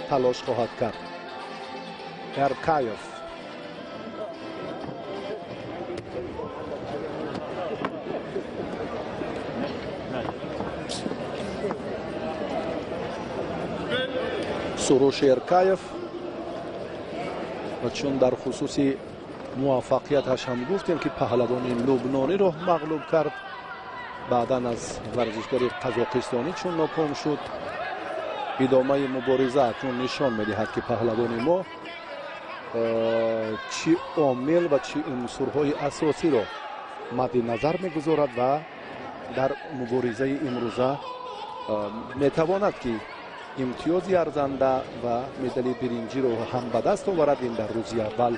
талош хоҳад кард. Эркаев Суруш Эркаев ва чун дар хусуси муваффақияташ ҳам гуфтем, ки паҳлавони лубнониро мағлуб кард, баъдан аз варзишгари қазоқистонӣ чун ноком шуд. Идомаи мубориза акнун нишон медиҳад, ки паҳлавони мо чӣ омил ва чӣ унсурҳои асосиро мадди назар мегузорад ва дар муборизаи имрӯза метавонад, ки имтиёзи арзанда ва медали биринҷиро ҳам ба даст оварад. Ин дар рӯзи аввал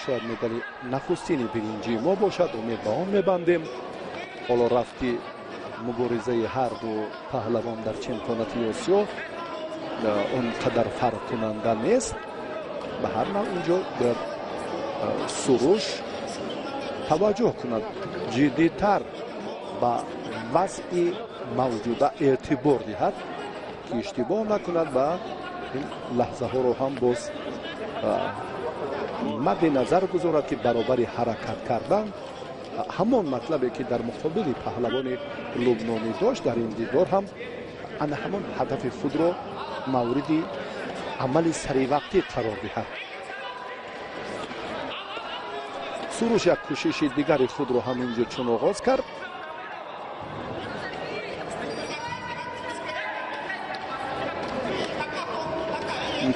шояд медали нахустини биринҷии мо бошад, умед ба он мебандем. Ҳоло рафти муборизаи ҳарду паҳлавон дар чемпионати Осиё он қадар фарқкунанда нест. Ба ҳар нав инҷо бояд Суруш таваҷҷӯҳ кунад, ҷиддитар ба вазъи мавҷуда эътибор диҳад, ки иштибоҳ накунад ва ин лаҳзаҳоро ҳам боз мадди назар гузорад, ки баробари ҳаракат кардан ҳамон матлабе, ки дар муқобили паҳлавони лубнонӣ дошт, дар ин дидор ҳам ана ҳамон ҳадафи худро мавриди амали саривақтӣ қарор диҳад. Суруш як кӯшиши дигари худро ҳам инҷо чун оғоз кард.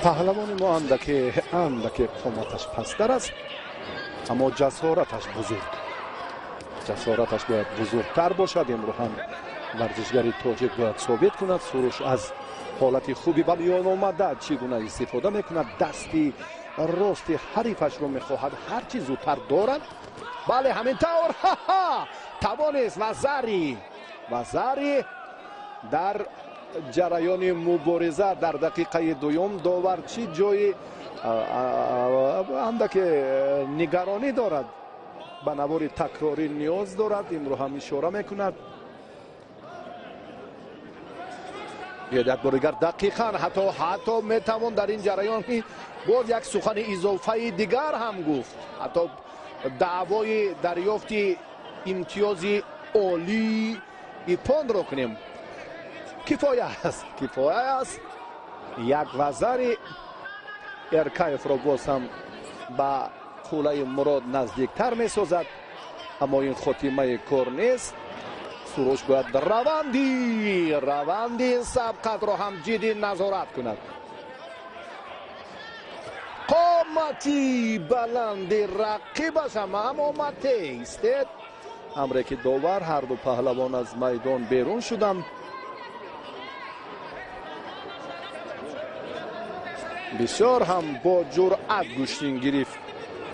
Паҳлавони мо андаке қоматаш пасттар аст, аммо ҷасораташ бузург. Ҷасораташ бояд бузургтар бошад. Имрӯз ҳам варзишгари тоҷик бояд собит кунад, Суруш аз ҳолати хуби ба миён омада чӣ гуна истифода мекунад. Дасти рости ҳарифашро мехоҳад ҳарчи зудтар дорад. Бале, ҳамин тавр тавонист вазари дар ҷараёни мубориза дар дақиқаи дуюм. Довар чӣ ҷои андаке нигаронӣ дорад, ба навори такрорӣ ниёз дорад. Инро ҳам ишора мекунад. Як бор дигар дақиқан ҳатто метавон дар ин ҷараён боз як сухани изофаи дигар ҳам гуфт. Ҳатто даъвои дарёфти имтиёзи олии ипонро кунем. Кифоя аст, кифоя аст. Як вазари Эркаевро боз ҳам ба қуллаи мурод наздиктар месозад, аммо ин хотимаи кор нест. Суруш бояд раванди сабқатро ҳам ҷиддӣ назорат кунад. Қомати баланди рақибаш ҳам омад тестед. Амре ки довар, ҳарду паҳлавон аз майдон берун шуданд. Бисёр ҳам бо ҷуръат гӯштин гирифт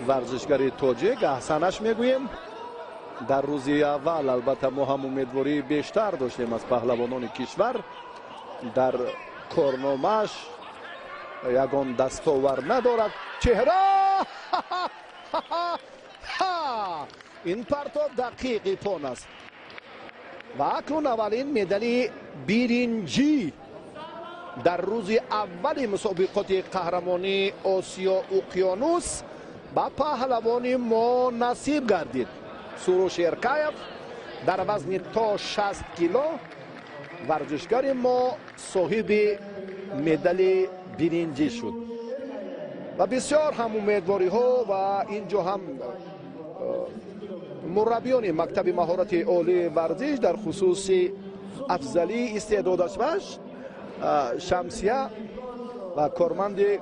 варзишгари тоҷик. Аҳсанаш мегӯем. Дар рӯзи аввал албатта мо ҳам умедвории бештар доштем аз паҳлавонони кишвар. Дар корномааш ягон дастовар надорад. Чеҳра ин партоб дақиқ ипон аст ва акнун аввалин медали биринҷӣ дар рӯзи аввали мусобиқоти қаҳрамонии Осиё Уқёнус ба паҳлавони мо насиб гардид. Суруш Эркаев дар вазни то 60 кило варзишгари мо соҳиби медали биринҷӣ шуд ва бисёр ҳам умедвориҳо ва инҷо ҳам мураббиёни мактаби маҳорати олии варзиш дар хусуси афзалии истеъдодаш ва Шамсия ва корманди